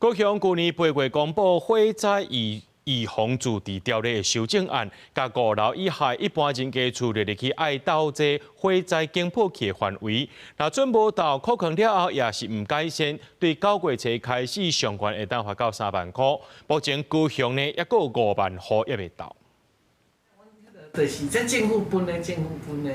高雄舊年8月公布火災預防自治條例的修正案，共五樓以下一般人家厝列入去愛鬥這火災警報器的範圍。若準無鬥箍囥了後，也是毋改善，對9月初開始上懸會當罰到3萬箍。目前高雄呢，猶閣有5萬戶猶未鬥。就是這政府分的，政府分的。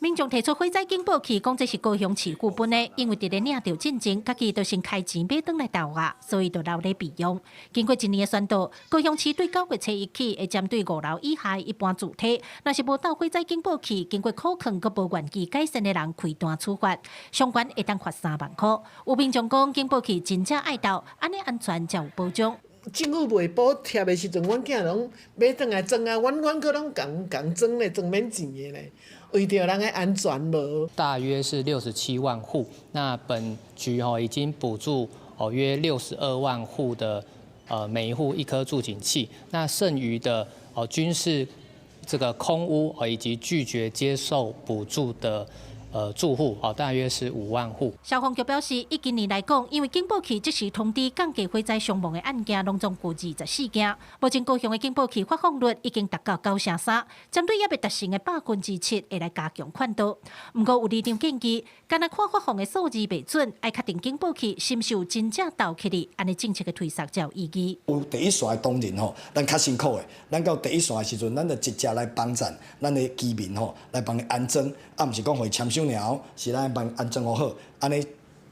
民眾提出火災警報器，講這是高雄市府分的，因為佇咧領著進前，家己就先開錢買轉來鬥啊，所以就留咧備用。經過一年的宣導，高雄市對9月初一起，會針對五樓以下一般住宅，若是無鬥火災警報器，經過箍囥閣無願意改善的人開單處罰，上懸會當罰3萬箍。有民眾講警報器真正愛鬥，按呢安全才有保障。政府袂補貼的時陣，阮囝攏買轉來裝啊，阮閣攏共共裝咧，裝免錢的咧，為著人的安全無。大約是67萬戶，那本局吼已經補助哦約62萬戶的，每一戶一顆住警器，那剩餘的哦均是這個空屋以及拒絕接受補助的住戶哦，大約是5萬戶。消防局表示，以今年來講，因為警報器即時通知降低火災傷亡的案件，攏總有24件。目前高雄的警報器發放率已經達到93%，針對猶未達成的7%，會來加強勸導。毋過有里長建議，干焦看發放的數字袂準，愛確定警報器是毋是有真正鬥起來，按呢政策的推捒才有意義。有第一線的當然吼，咱較辛苦的，咱到第一線的時陣，咱就直接來幫贊咱的居民吼，來幫伊安裝，啊，毋是講予伊簽收爾，是咱幫安裝予好，按呢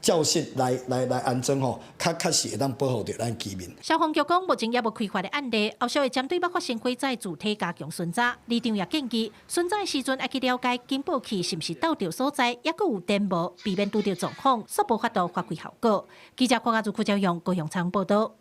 照實來安裝吼，較確實會當保護著咱居民。消防局講，目前猶無開罰的案例，後續會針對捌發生火災住宅加強巡查。里長也建議，巡查的時陣愛去了解警報器是毋是鬥著所在，猶閣有電無，避免拄著狀況，煞無法度發揮效果。記者郭家祖、郭昭勇高雄採訪報導。